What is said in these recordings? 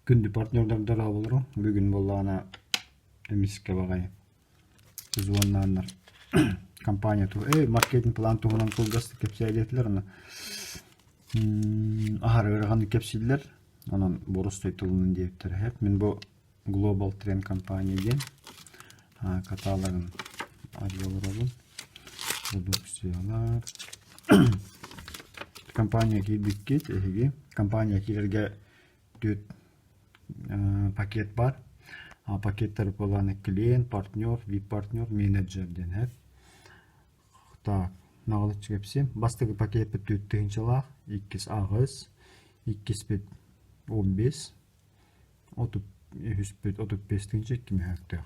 Күндү партнердар дорооболоруҥ! Бүгүн буоллаҕына эмискэ баҕайы звоннааннар компания туһ эй маркетинг план туһунан кылгастык кэпсээ диэтилэр аны аһары ыараханнык кэпсииллэр онон боростуой тылынан диэбиттэрэ сөп. Мин бу Global Trend компания диэн каталогын арыйа олоробун. Продукциялар. Компания киирбиккит эһиги. Компания киирэргэ түөрт пакет бар. Пакеттар буолааны клиент, партнер, вип-партнер, менеджер диэн сөп. Так, наҕылыччы кэпсиэм. Бастакы пакеппит түөрт тыһыынчалаах, иккис аҕыс, иккиспит 15, 33-үспүт 35 тыһыынча икки мөһөөктөөх.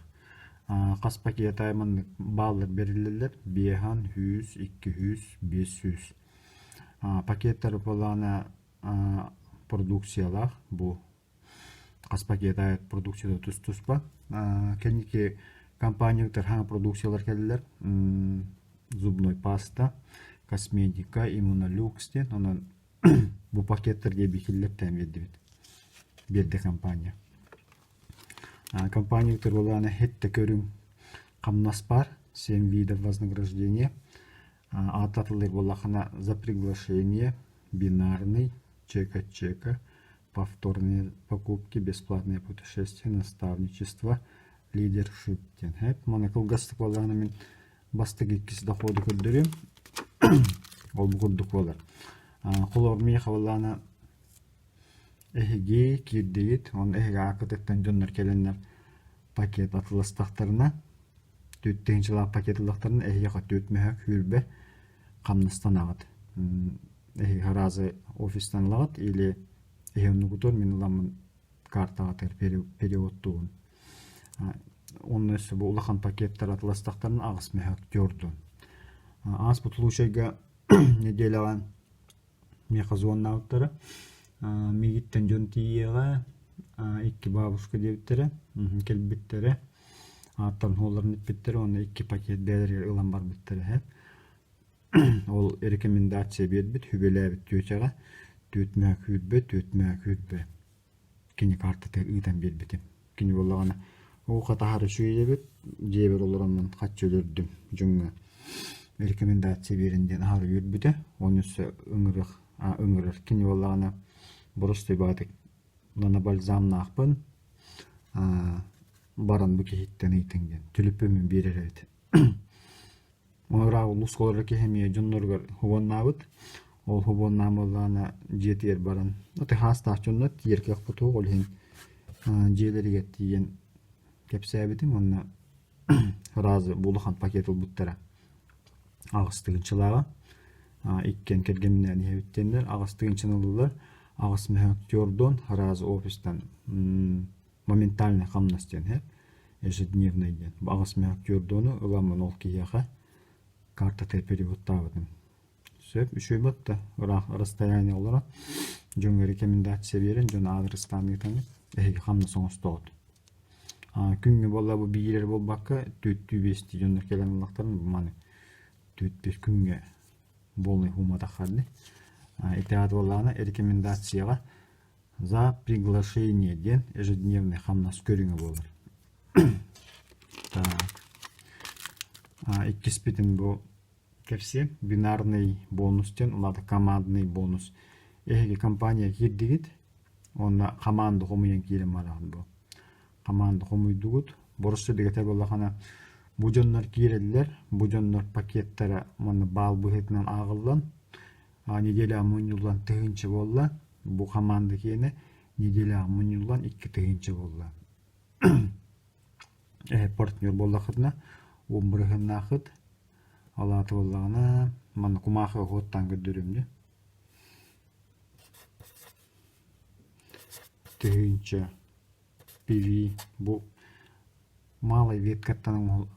Хас пакет аайы маннык бааллар бэриллэллэр: биэһэн, 100, 200, 500. Пакеттар буоллаҕына продукциялаах бу хас пакет аайы продукцията тус-туспа. Кэнники компаниябытыгар хаҥа продукциялар кэллилэр. Зубной паста, косметика, иммунолюкс диэн. Онон бу пакеттарга эбии биэрдибит. Биэрдэ компания. Компаниябытыгар буоллаҕына иһит да көрүҥ хамнас баар. Семь видов вознаграждения. Ааттатыллар буоллаххына за приглашение, бинарный, чек от чека, повторные покупки, бесплатное путешествие, наставничество, лидершип диэн. Маны кылгастык буоллаҕына мин бастакы иккис доходу көрдөрүөм. Ол бу курдук буолар. Холобур миэхэ буоллаҕына эһиги киирдигит, уонна эһиги ааккытыттан дьоннор кэлэннэр пакет атыыластахтарына, түөрт тыһыынчалаах пакет ыллахтарына эһиэхэ түөрт мөһөөк сүүрбэ хамнастанаҕыт. Эһиги разы офистан ылаҕыт или эһи оннугутугар мин ыламмын картаҕытыгар переводтуубун. Онно өссө бу улахан пакеттар атыластахтарына аҕыс мөһөөк түөртүн. Ааспыт случайга неделяҕа миэхэ звоннаабыттара. Миигиттэн дьон тиийиэҕэ, икки бабушка диэбиттэрэ, кэлбиттэрэ. Ааттарын суолларын эппиттэрэ уонна икки пакет бэйэлэригэр ылан барбыттара үһү. Ол рекомендация биэрбит, сүбэлээбит тетяҕа түөрт мөһөөк сүүрбэ, түөрт мөһөөк сүүрбэ кини картатыгар ыытан биэрбитим. Кини буоллаҕына оо хатаһар үчүгэй эбит, дьиэбэр олороммун хаччы өлөрдүм дьоҥҥо рекомендация биэрэн диэн аһара үөрбүтэ. Уонна өссө ыҥырыах ыҥырар. Кини буоллаҕына боростуой баҕатык нанобальзамнаахпын баран бу киһиттэн ыйтыҥ диэн түлүппүммүн биэрэр эбит. Ыраах улууска олорор киһи эмиэ дьонноругар хубуоннаабыт. Ол хубуоннаан буоллаҕына дьиэтигэр баран ытыһаастаах дьоннор тиийэр кыахпыт суох, ол иһин дьиэлэригэр тиийэн кэпсээбитим уонна сразу бу улахан пакет ылбыттара. Аҕыс тыһыынчалааҕа. Иккиэн кэргэмминээн иһэбит диэннэр аҕыс тыһыынчаны ыллылар. Аҕыс мөһөөк түөрдуон сразу офистан моментальный хамнас диэн иһэр ежедневный диэн. Аҕыс мөһөөк түөрдуону ыламмын ол киһиэхэ картатыгар переводтаабытым. Сөп, үчүгэй батта. Ыраах расстояние олорон дьоҥҥо рекомендация биэрэн дьон аадырыстаан ыытаҥҥыт эһиги хамнас оҥостоҕут. Күҥҥэ буолла бу биир эрэ буолбакка түөртүү биэстии дьоннор кэлэн ыллахтарына бу маны түөрт биэс күҥҥэ полный уумматаххар дии. Ити аата буоллаҕына рекомендацияҕа за приглашение диэн ежедневный хамнас көрүҥэ буолар. Так. Иккиспитин бу кэпсиэм. Бинарный бонус диэн, ол аата командный бонус. Эһиги компания киирдигит уонна команда хомуйан киирэн бараҕын бу. Команда хомуйдугут. Боростуой дэгэтэ буоллахына бу дьоннор киирэллэр, бу дьоннор пакеттара уонна баал быһыытынан ааҕыллан неделяҕа мунньуллан тыһыынча буолла. Бу команда киэнэ неделяҕа мунньуллан 2 тыһыынча буолла. Эһэ партнер буоллаххытына уон бырыһыаннааххыт. Ол аата буоллаҕына манна кумаахыга уоттаан көрдөрүөм дии. Тыһыынча PV бу малай веткаттан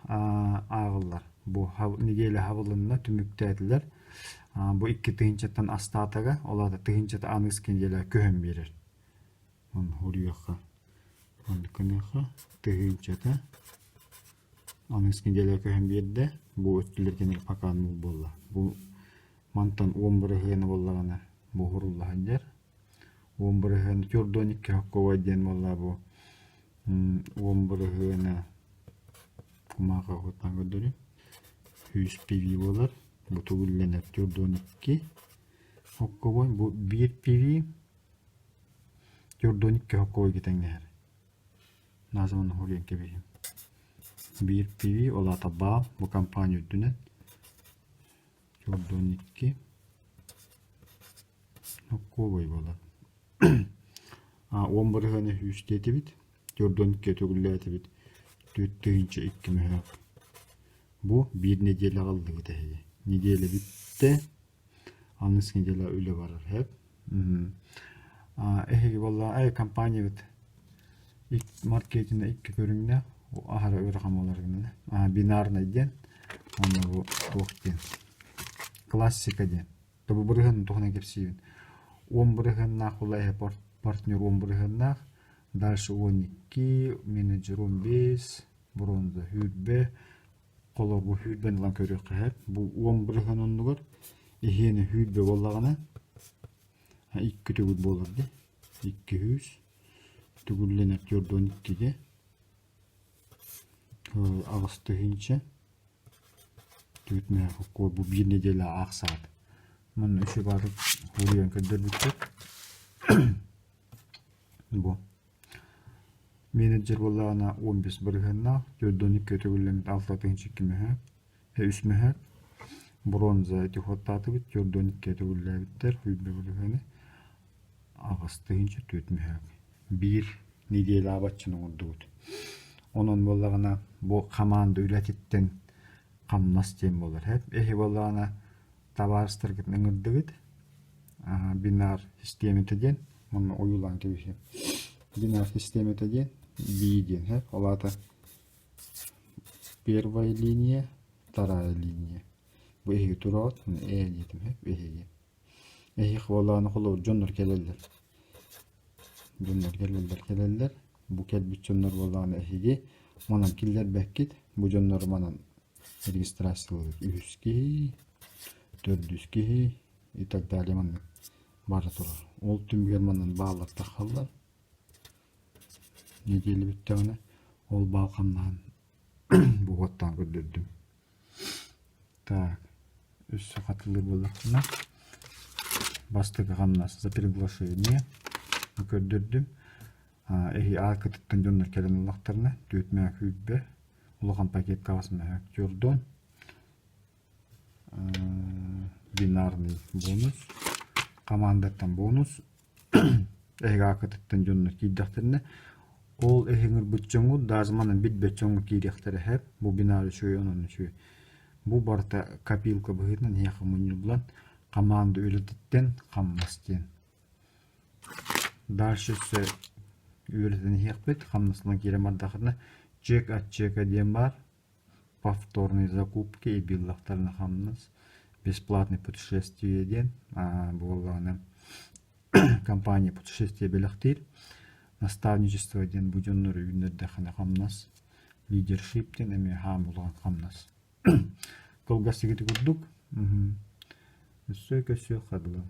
ааҕыллар. Бу неделя хабылынна, түмүктээтилэр. Бу 2 тыһыынчаттан астаатага, ол аата тыһыынчата аныгыс неделя көһөн биэрэр. Оны хоруйуохха, оннук гыныахха, тыһыынчата аныгыс неделя көһөн биэрдэ. Бу өттүлэр кэнники пока нуул буолла. Бу мантан 10 бырыһыана буоллаҕына бу уһурулла сылдьар. Уон бырыһыан 42 хоккуобай диэн буолла бу уон бырыһыана кумааҕы уһуттан көрдөрүү. 100 PV буолар. Бу төгүллэнэр 42 хоккуобай. Бу биир PV 42 хоккуобайга тэҥнэһэр. Назван оһуруйан кэбиһиим. Биир PV, ол аата баал, бу компания үрдүнэн 42 хоккуобай буолар. Уон бырыһыаны үстээтибит, 42 төгүллээтибит, 4002 мөһөөк. Бу биир нэдиэлэҕэ ыллыбыт эһиги. Нэдиэлэ бүттэ, аныгыс нэдиэлэ үлэ барар сөп. Эһиги буолла ай компаниябыт маркетинэ икки көрүҥнээх аһара ыарахан буолар гына бинарный диэн уонна бу туох диэн классика диэн бу бырыһыан туһунан кэпсиибин уон бырыһыаннаах буолла эһэ партнер уон бырыһыаннаах дальше 12 менеджер 15 бронза 20 Холобур, сүүрбэни ылан көрүөххэ сөп. Бу уон бырыһыан оннугар иһиэнэ 20 буоллаҕына, икки төгүл буолар дии. 200 төгүллэнэр 42-гэ аҕыс тыһыынча түөрт мөһөөххө бу биир нэдиэлэ аахсаат. Манна үчүгэй баҕайытык суруйан көрдөрбүттэр. Бу Менеджер буоллаҕына 15 бырыһыаннаах, 42 төгүллэммит 6 2 мөһөөк, үс мөһөөк. Бронза ити уоттаатыбыт, 42 төгүллээбиттэр, 20 бырыһыаны, 8 4 мөһөөк. Биир нэдиэлэ абаччыны оҥордубут. Онон буоллаҕына бу хамаанда үлэтиттэн хамнас диэн буолар. Эһи буоллаҕына табаарыстаргытын ыҥырдыгыт, бинар систиэмэтэ диэн Манна ойуулаан кэбиһиэм. Бинар систиэмэтэ диэн B диэн һэ. Ол аата первая линия, вторая линия. Бу эһиги тураҕыт, э диэтим һэ, эһиги. Эһиги буоллаҕына холобур дьоннор кэлэллэр. Дьоннор кэлэллэр, кэлэллэр. Бу кэлбит дьоннор буоллаҕына эһиги манан киллэрбэккит. Бу дьоннору манан регистрациялыыбыт. Үһүс киһи, төрдүс киһи и так далее маннык бара турар. Ол түмүгэр манан бааллар таххаллар. Нэдиэлэ бүттэҕинэ ол баал хамнаһын буһуоттаан көрдөрдүм. Так, өссө хатылыыр буоллахпына бастакы хамнас за приглашение көрдөрдүм. Эһи аакытыттан дьоннор кэлэн ыллахтарына түөрт мөһөөк 20 улахан пакетка аҕыс мөһөөк тюрдон бинарный бонус командаттан бонус эһиги аакытыттан дьоннор киирдэхтэринэ ол эһиҥырбыт дьоҥҥут даже манан билбэт дьоҥҥо киириэхтэрэ сөп бу бинар үчүгэй онон үчүгэй бу барыта копилка быһыытынан эһиэхэ мунньуллан команда үлэтиттэн хамнас диэн дальше өссө үөрэтэн иһиэхпит хамнастанан киирэн бардаххытына чек от чека диэн баар повторные закупки и биллахтарына хамнас бесплатное путешествие диэн буоллаҕына компания путешествие бэлэхтиир наставничество диэн бу дьоннору үүннэрдэххинэ хамнас лидершип диэн эмиэ хаам улахан хамнас кылгас сигити курдук өссө көссүөххэ дылы.